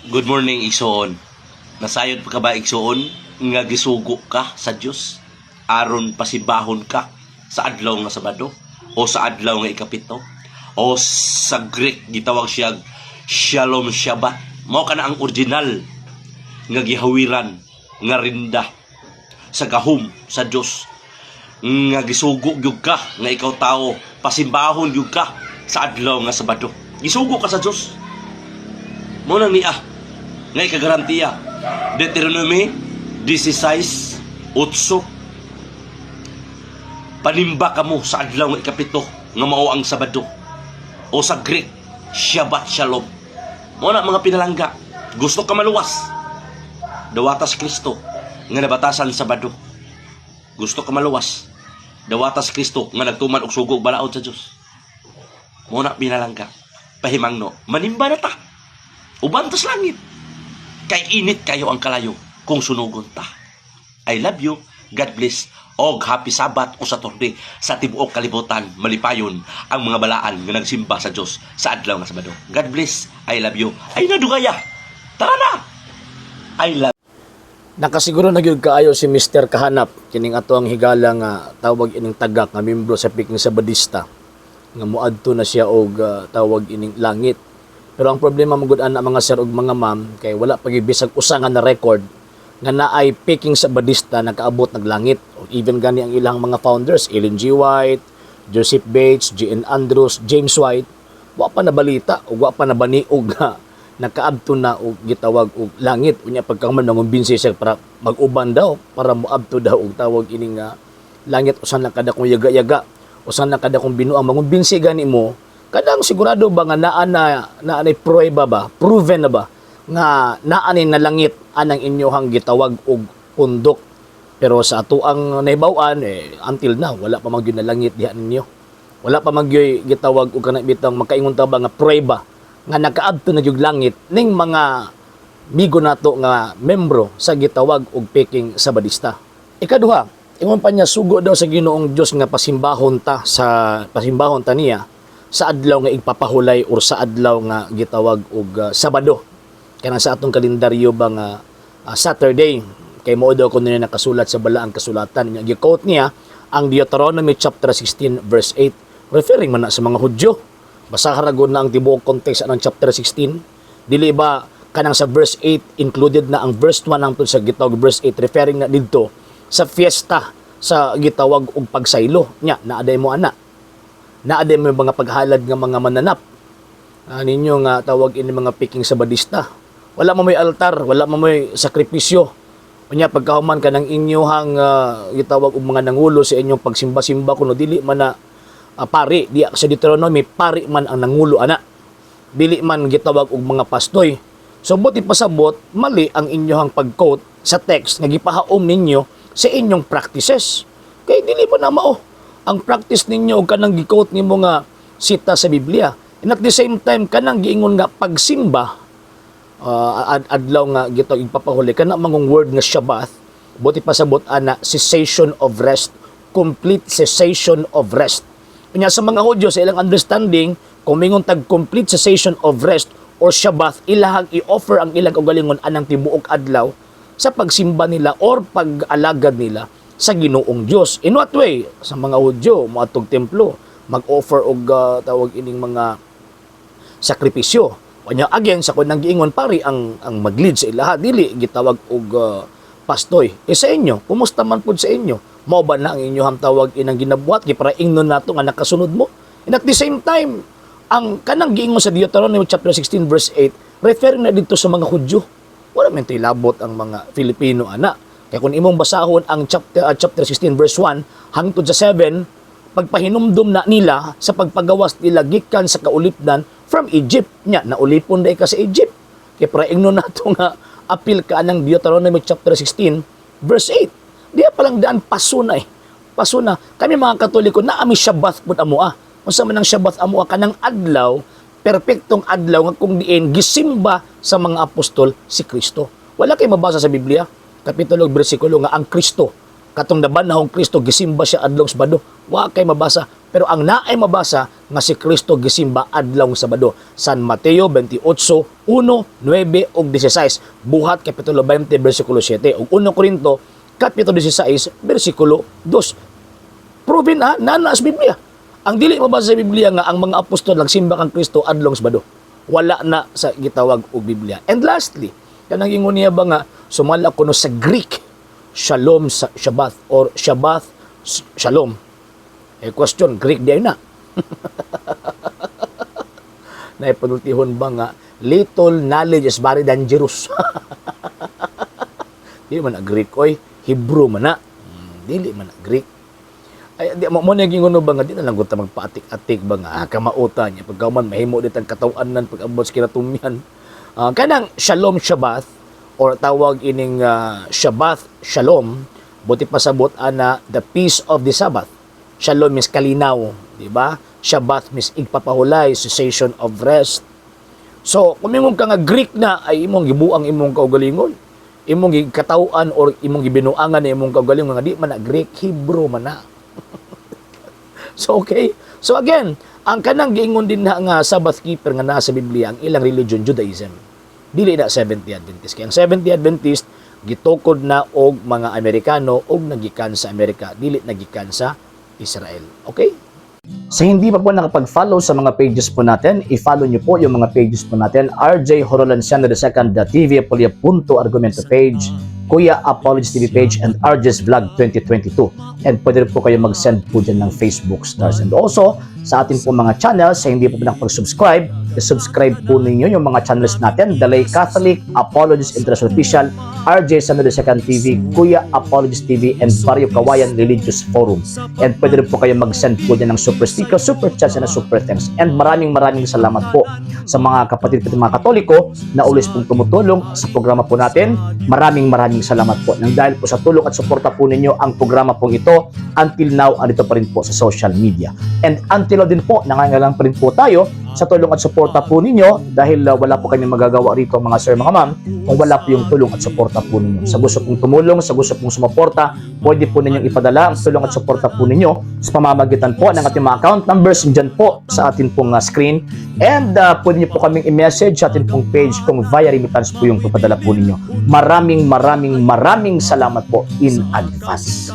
Good morning, igsoon. Nasayod pa ka ba, igsoon, nga gisugo ka sa Dios aron pasimbahon ka sa adlaw nga Sabado o sa adlaw nga ikapito, o sa Greek gitawag siya Shalom Shabbat? Mao kana ang original nga gihawiran nga rinda sa gahom sa Dios nga gisugo gyud ka nga ikaw tao pasimbahon gyud ka sa adlaw nga Sabado. Gisugo ka sa Dios. Mao nang niya nga ikagarantiya. Deuteronomy 16:8: Panimba kamo sa adlaw nga ikapito nga mao ang Sabado, o sa Greek Shabbat Shalom. Mao na, mga pinalangga. Gusto ka maluwas? Dawata si Kristo nga nabatasan Sabado. Gusto ka maluwas? Dawata si Kristo nga nagtuman og sugo ug balaod sa Dios. Mao na, pinalangga. Pahimangno, manimba na ta. Uban ta sa langit. Kay init kayo ang kalayo kung sunugon ta. I love you. God bless. Og happy Sabbath o Saturday sa tibuok kalibutan. Malipayon ang mga balaan nga nagsimba sa Dios sa adlaw nga Sabado. God bless. I love you. Ay nadugaya. Tara na. I love Nakasiguro na gyud kaayo si Mr. Kahanap kining ato ang higala nga tawag ining tagak nga membro sa Peking Sabadista nga moadto na siya og tawag ining langit. Pero ang problema man gud ana, mga sir ug mga ma'am, kay wala pa gyud bisag usa nga na record nga naay Peking Sabadista nakaabot nag langit. O even gani ang ilang mga founders, Ellen G. White, Joseph Bates, G.N. Andrews, James White, wa pa nabalita ug wa pa nabaniog nga nakaadto na og gitawag og langit. Unya pagkahuman nangumbinsi siya para mag-uban daw, para moadto daw og tawag ining langit. Usan lang kada kung yaga-yaga, usan lang kada kung binuang mangumbinsi gani mo, kadang sigurado ba nga naa na naa nay pruweba ba, proven na ba nga naa ni nalangit anang inyohang gitawag og pundok? Pero sa ato ang nahibaw-an eh, until now wala pa man gyud nalangit diha ninyo. Wala pa man gyud gitawag og kanang bitang makaingon ta ba nga pruweba nga nakaadto na gyud langit ning mga migo nato nga membro sa gitawag og Peking Sabadista. Ikaduha, ingon pa niya sugo daw sa Ginoong Dios nga pasimbahon ta sa pasimbahon ta niya sa adlaw nga igpapahulay or sa adlaw nga gitawag og Sabado. Kanang sa atong kalendaryo ba nga Saturday, kay mao daw kuno niya nakasulat sa balaang kasulatan. Nya gi-quote niya ang Deuteronomy chapter 16 verse 8, referring man na sa mga Hudyo. Basahan ra gud na ang tibuok context anang chapter 16. Dili ba kanang sa verse 8 included na ang verse 1 hangtod sa gitawag verse 8, referring na didto sa fiesta sa gitawag og pagsaylo? Nya naaday mo ana, naaday mo yung mga paghalad nga mga mananap ninyo nga tawag ini mga Peking Sabadista. Wala mo may altar, wala mo may sakripisyo. Unya pagkahuman ka ng inyuhang gitawag og mga nangulo sa inyong pagsimba-simba kuno, dili man na pari diya sa Deuteronomy, pari man ang nangulo ana, dili man gitawag og mga pastoy. So buot ipasabot, mali ang inyong pag-quote sa text nga gipahaom ninyo sa inyong practices. Kay dili mo na mao ang practice ninyo og kanang gi-quote nimo nga sita sa Biblia. And at the same time, kanang giingon nga pagsimba adlaw nga gitawag igpapahuli, kana mangong word nga Shabbat, buot ipasabot ana cessation of rest, complete cessation of rest. Unya sa mga Hudyo, sa ilang understanding, kung mingon tag complete cessation of rest or Shabbat, ilahang i-offer ang ilang kaugalingon anang tibuok adlaw sa pagsimba nila or pag-alagad nila sa Ginoong Dios. In what way? Sa mga Hudyo, moadtog templo, mag-offer og tawag ining mga sakripisyo. Kanya again sa kunang giingon, pari ang mag-lead sa ilaha, dili gitawag og pastoy. Eh sa inyo, kumusta man pud sa inyo? Mao ba na ang inyong tawag inang ginabuhat kay para ingnon nato nga nakasunod mo? And at the same time, ang kanang giingon sa Deuteronomy chapter 16 verse 8, referring na dito sa mga Hudyo. Wala man labot ang mga Filipino ana. Kaya kung imong basahon ang chapter 16 verse 1 hangtod sa 7, pagpahinumdum na nila sa pagpagawas nila gikan sa kaulipdan from Egypt. Nya naulipon day ka sa Egypt? Kay para ingnon nato nga apil ka anang Deuteronomy chapter 16 verse 8. Diya palang daan paso na eh. Paso na. Kami mga Katoliko na ami Shabbat pud amo ah. Unsa man ang Shabbat amo ah? Kanang adlaw, perpektong adlaw nga kung diin gisimba sa mga apostol si Kristo. Wala kay mabasa sa Biblia, kapitulo ug bersikulo nga ang Kristo, katong nabanahong Kristo, gisimba siya adlong Sabado. Wa kay mabasa. Pero ang naay mabasa nga si Kristo gisimba adlaw Sabado. San Mateo 28:1, 9 ug 16. Buhat kapitulo 20 bersikulo 7 ug 1 Korinto kapitulo 16 bersikulo 2. Proven na naa na sa Biblia. Ang dili mabasa sa Biblia nga ang mga apostol nagsimba kang Kristo adlong Sabado. Wala na sa gitawag og Biblia. And lastly, kanang ingon niya ba nga sumala kuno sa Greek Shalom sa Shabbat or Shabbat Shalom. Eh question, Greek di na. Naipanultihon ba nga little knowledge is very dangerous. Dili man na Greek oy, Hebrew man na. Dili man na Greek. Ay di mo mo na gingon ba nga di na lang gud ta magpaatik-atik ba nga kamauta niya pagka man mahimo dit ang kataw-anan pag abot sa kinatumyan. Kanang Shalom Shabbat or tawag ining Shabbat Shalom, buti pasabot ana the peace of the Sabbath. Shalom means kalinaw, di ba? Shabbat means igpapahulay, cessation of rest. So, kung mingon ka nga Greek na, ay imong gibuang imong kaugalingon. Imong gikatawan or imong gibinuangan na imong kaugalingon nga di man na Greek, Hebrew man na. So, okay. So again, ang kanang giingon din na nga Sabbath keeper nga nasa Biblia, ang ilang religion, Judaism. Dili na Seventh-day Adventist. Kaya ang Seventh-day Adventist, gitukod na og mga Amerikano og nagikan sa Amerika, dili nagikan sa Israel. Okay? Sa hindi pa po nakapag-follow sa mga pages po natin, i-follow nyo po yung mga pages po natin. RJ Horolanciano II, TV Apolia Punto Argumento page, Kuya Apologies TV page, and RJ's Vlog 2022. And pwede rin po kayo mag-send po dyan ng Facebook stars. And also, sa atin po mga channels, sa hindi po nakapag-subscribe, i-subscribe po ninyo yung mga channels natin, The Lay Catholic, Apologies International Official, RJ Samuel II TV, Kuya Apologies TV, and Barrio Kawayan Religious Forum. And pwede rin po kayo mag-send po dyan ng super sticker, super chats, and super thanks. And maraming maraming salamat po sa mga kapatid po mga Katoliko na always pong tumutulong sa programa po natin. Maraming maraming salamat po. Nang dahil po sa tulong at suporta po ninyo ang programa pong ito, until now, andito pa rin po sa social media. And until now din po, nangangailangan pa rin po tayo sa tulong at suporta po ninyo dahil wala po kami magagawa rito, mga sir, mga ma'am, kung wala po yung tulong at suporta po ninyo. Sa gusto pong tumulong, sa gusto pong sumuporta, pwede po ninyong ipadala ang tulong at suporta po ninyo sa pamamagitan po ng ating mga account numbers dyan po sa atin pong screen. And pwede niyo po kaming i-message sa atin pong page kung via remittance po yung papadala po ninyo. Maraming maraming maraming salamat po in advance.